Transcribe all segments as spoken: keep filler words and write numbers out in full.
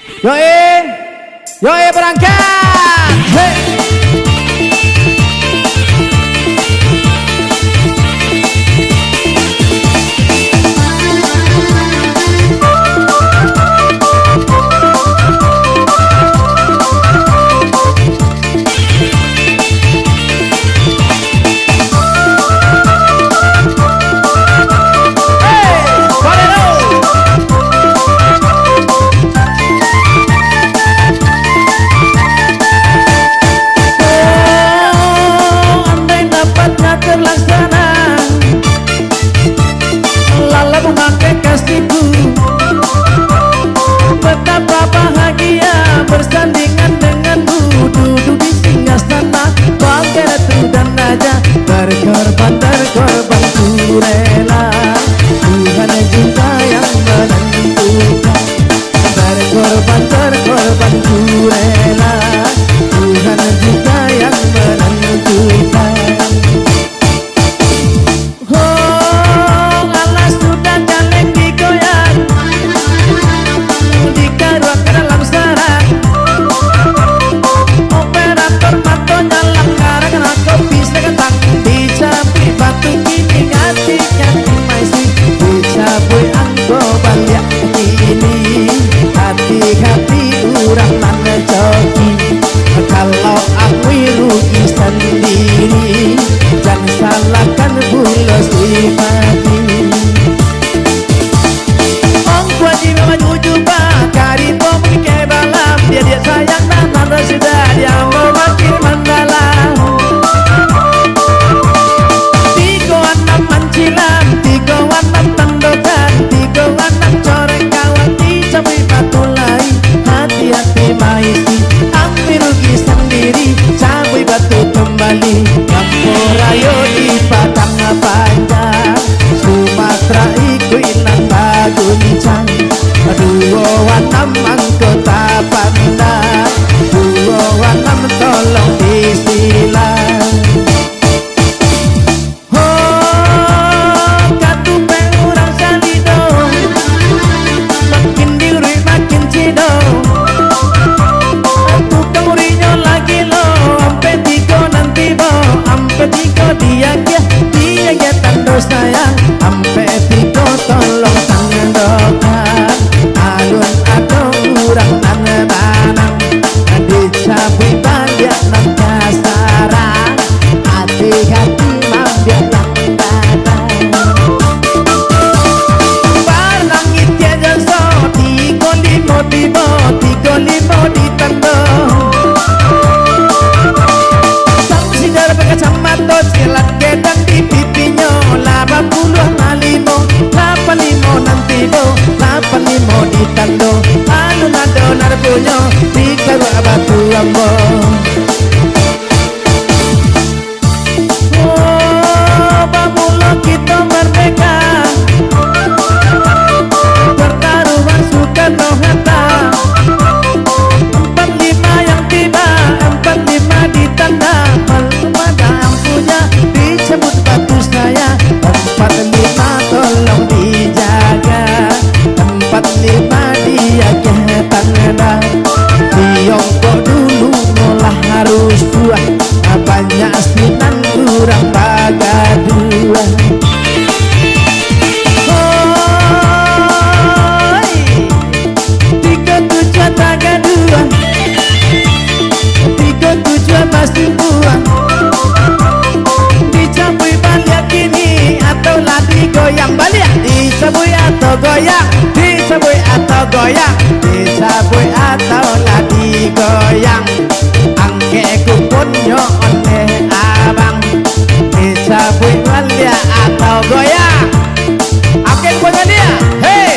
Yo eh, yo eh, berangkat. Hei. Oh, andai dapatnya terlaksana, lalu memakai kasihku. Betapa bahagia bersandingan denganmu, duduk di singgasana, bagai ratu dan raja. Berkorban, berkorban ku rela, Tuhan juga yang menentukan. Berkorban, berkorban ku rela, Tuhan juga yang menentukan. Oh, alah sudah jaleh digoyang, dikaruak ka dalam sarang. Operator mato nyalang, karang-karang kopi sagantang, dicabuik batu kini, hati-hati maisi, dicabuik angko baliak kini, hati-hati urang nan coki. Kalau akui rugi sandiri, jan salahkan pulo si Padi. Ongkua jiwa maju jubah, kari pun mikir balam, dia, dia sayang nan, nan sudah dia mau makin mandalam. Tigo anam mancilam, tigo anam tandokan, tigo anam corek kawan, dicabuik batu lai, hati-hati maisi, ambil rugi sandiri, cabuik batu kembali. Kampuang rayo di Padang Panjang, Sumatera ikuik nan baguncang. Duo anam angko tapanda, duo anam tolong disilang. Ho, katupek urang salido, makin diuruik makin cido. Tukang uruiknyo lagi lo, ampek tigo nan tibo, ampek tigo diagiah, diagiah tando sayang, ampek tigo tolong tandokan. Alun ado urang nan manang, dicabuik baliak nan kasarang, hati-hati mambiak tang gadang. Barang itiak jaso, tigo limo tibo, tigo limo ditando. Sang sinar bakacamato, cilat gedang di pipinyo, lah bapuluah malimo, lapan limo nan tibo, lapan limo ditando. Alun ado narbonyo, dikaruak batu ambo. Oh, bamulo kito mardeka, pertaruhan Soekarno-Hatta. Empat lima yang tiba, empat lima ditanda, malu madang puja, dicabut batu saya. Empat lima tolong dijaga, empat lima diagiah tanda. Tiongkok dulu molah harus buah, banyak sinan urang bagaduah. Hoi, tigo tujuah tagaduah, tigo tujuah basimpuah. Dicabuik baliak kini atau lah digoyang baliak? Dicabuik atau goyang? Dicabuik atau goyang? Dicabuik atau lah digoyang? Angkek kuponyo oleh abang. Dicabuik baliak atau goyang? Angkek kuponyo baliak. Hei!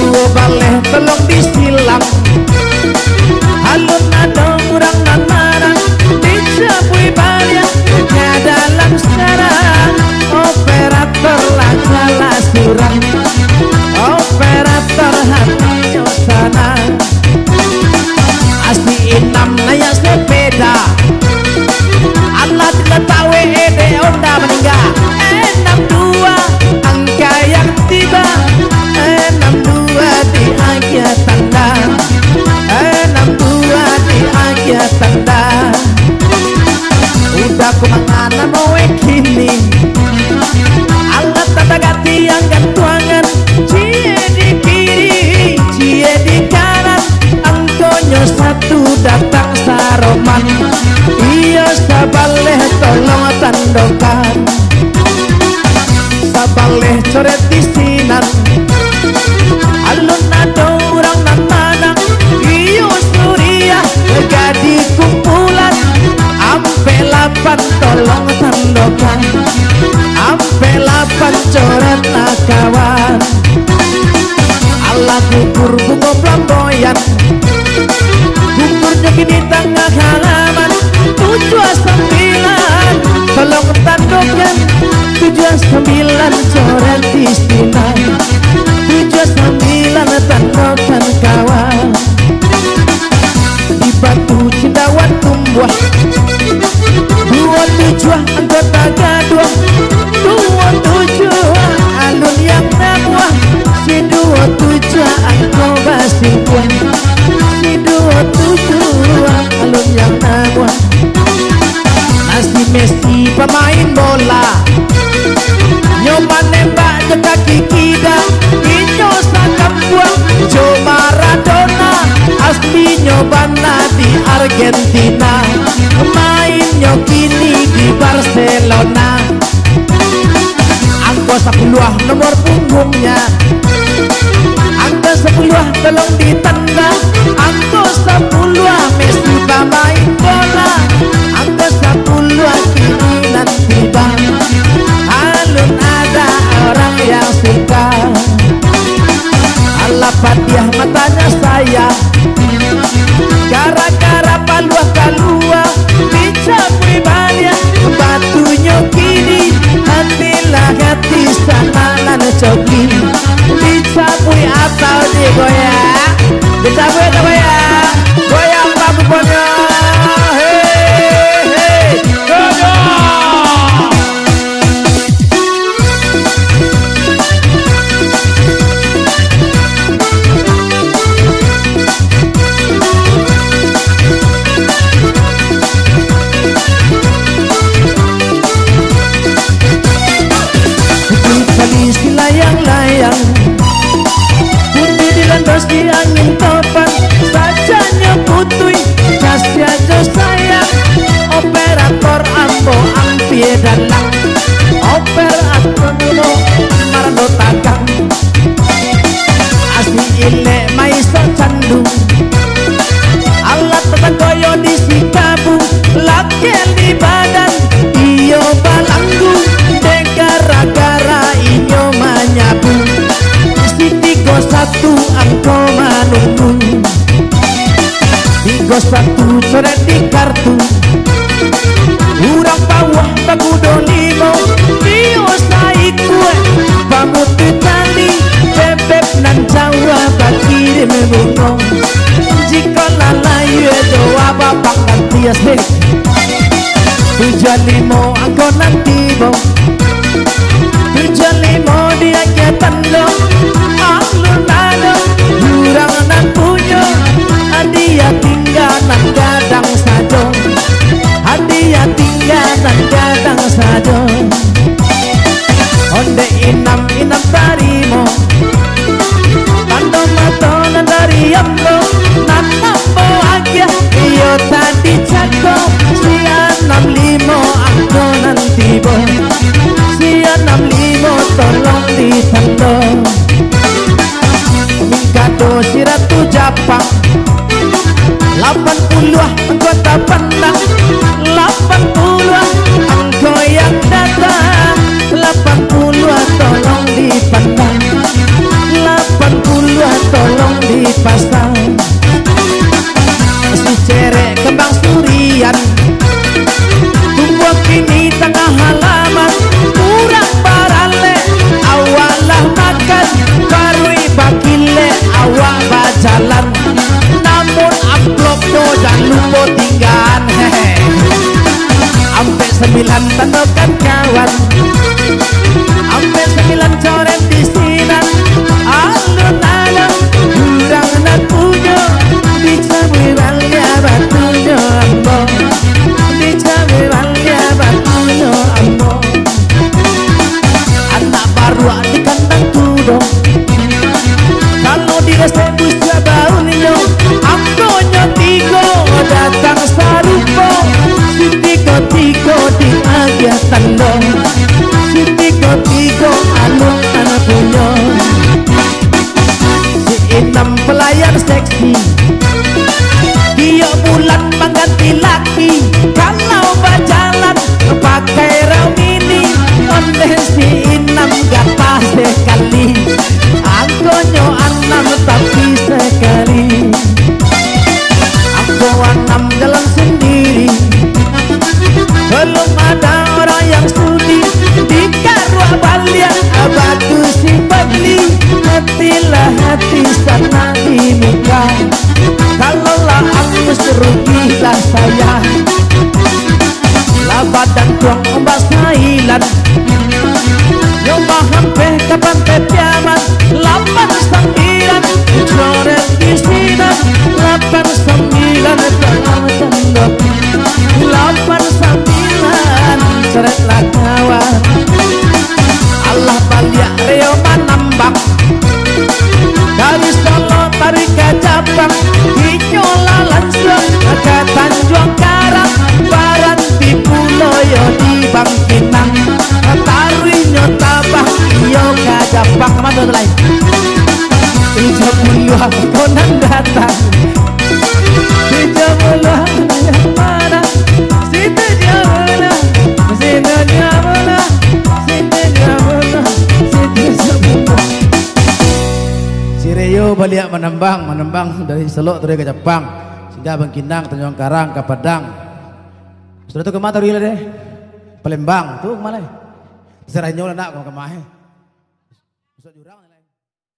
Duo baleh tolong disilang. Alun ado urang nan manang, dicabuik baliak ka dalam sarang. Operator lah kalah surang, operator hatinyo sanang. Asli inam naiak sepeda, alah dilatawek dek Honda maningga. Enam dua angka yang tiba, enam dua di akhir tanda, enam dua di akhir tanda. Udah ku manganam owe kini, alah tanda gati yang gantuangan, cie di kiri, cie di kanan, angkonyo satu datang saroman. Iyo sabaleh tolong tandokan, sabaleh coret di sinan. Alun ado urang nan manang, iyo suriah jadi kumpulan. Ampek lapan tolong tandokan, ampek lapan coret lah kawan. Alah gugur bungo flamboyan, gugurnyo kini tangah halaman. Tujuah sambilan, tolong tandokan. Tujuah sambilan coret di sinan, tujuah sambilan tandokan kawan. Di Batu Cindawan tumbuah, duo tujuah anggota gaduah. Duo tujuah alun yang namuah, si duo tujuah angko basimpuan. Si duo tujuah alun yang namuah. Nah, si Messi pamain bola, nyo manembak jo kaki kida, inyo sakampuang jo Maradona. Aslinyo bana di Argentina, mainnyo kini di Barcelona. Angko sapuluah nomor punggungnya, angko sapuluah tolong ditanda. Angko sapuluah Messi bamain bola, angko sapuluah kini nan tiba. Alun ada orang yang suka. Alah padiah matanya saya, gara-gara paluah kalua, dicabuik baliak batunyo kini. Hatilah hati sanak nan coki, dicabuik atau digoyang? Dicabuik atau goyang? Goyang babukonyo. Hei, hei, goyang. Putuih tali silayang-layang, putuih dilandos di angin topan, sajaknyo putuih kasiah jo sayang. Operator ambo ampia dalang, operator ambo marando tagang. Asli ilek maiso candu, alah tatanggo yo di sikabu, lakian di badan iyo balanggu, dek gara-gara inyo manyabu. Si tigo satu angko manunggu, tigo satu coret di kartu. Urang bawah bakudo limo, iyo saikua pamutuih tali, bebek nan jauah bakirim bungo. Jikok lah layua jo abah pangganti asli, tujuah limo angko nan tibo. Tujuah limo di akia tando, alun ado urang nan punyo. Hadiah tingga nan gadang sajo, hadiah tingga nan gadang sajo. Ondeh inam, inam tarimo. Tando mato nan dari ambo, nan ambo agiah, iyo tadi cako, si anam limo angko nan tibo, si anam limo tolong ditando. Mingkado si Ratu Japang, lapan puluah angko tapandang, lapan puluah angko yang datang, lapan puluah tolong dipandang, lapan puluah pasang. Si cerek kambang surian, tumbuah kini tangah halaman. Urang baralek, awak lah makan, paruik bakilek, awak bajalan. Namun amplopnyo jan lupo tinggaan. Hehe. Ampek sambilan tandokan kawan, ampek sambilan coret di sinan. Alun-alun urang nan punyo, dicabik baliak batunyo ambo, dicabik baliak batunyo ambo. Anak baruak di kandang kudo, kalau diresek busuak baunnyo, angkonyo tigo datang sarupo. Si tigo-tigo diagiah tando, si tigo-tigo alun punyo. Si inam pelayan seksi, tiok bulan mangganti laki. Kalau bajalan pakai rok mini, ondeh si inam gatah sakali. Angkonyo anam tapi sakali, angko anam jalan sandiri. Balum ado urang yang sudi, dikaruak baliak batu si Fadli. Hatilah hati sanak di muka, kalau lah angus rugilah saya. Lah badan tuang ombak sailan, nyo bahampeh ka Pantai Piaman. Lapan sambilan coret di sinan, lapan sambilan dalam tando, lapan sambilan coret lah kawan. Alah baliak Rio manambang, dari Solo taruih ka Japang. Inyo lah lansuang ka Tanjuang Karang, baranti pulo yo di Bangkinang. Taruihnyo tabang iyo ka Japang. Mano tu lai? Ijo puluah ko nan datang, ijo puluah nan mana? Situ jauah lah, situ jauah lah, situ jauah lah, situ jauah lah. Si Rio baliak manambang, manambang dari Solok taruih ka Japang, singgah Bangkinang, Tanjuang Karang, ka Padang. Sudah tu ka ma taruih lai deh? Palembang tu ka ma lai? Tasarah inyo lah nak ka ma, eh. Masuak jurang.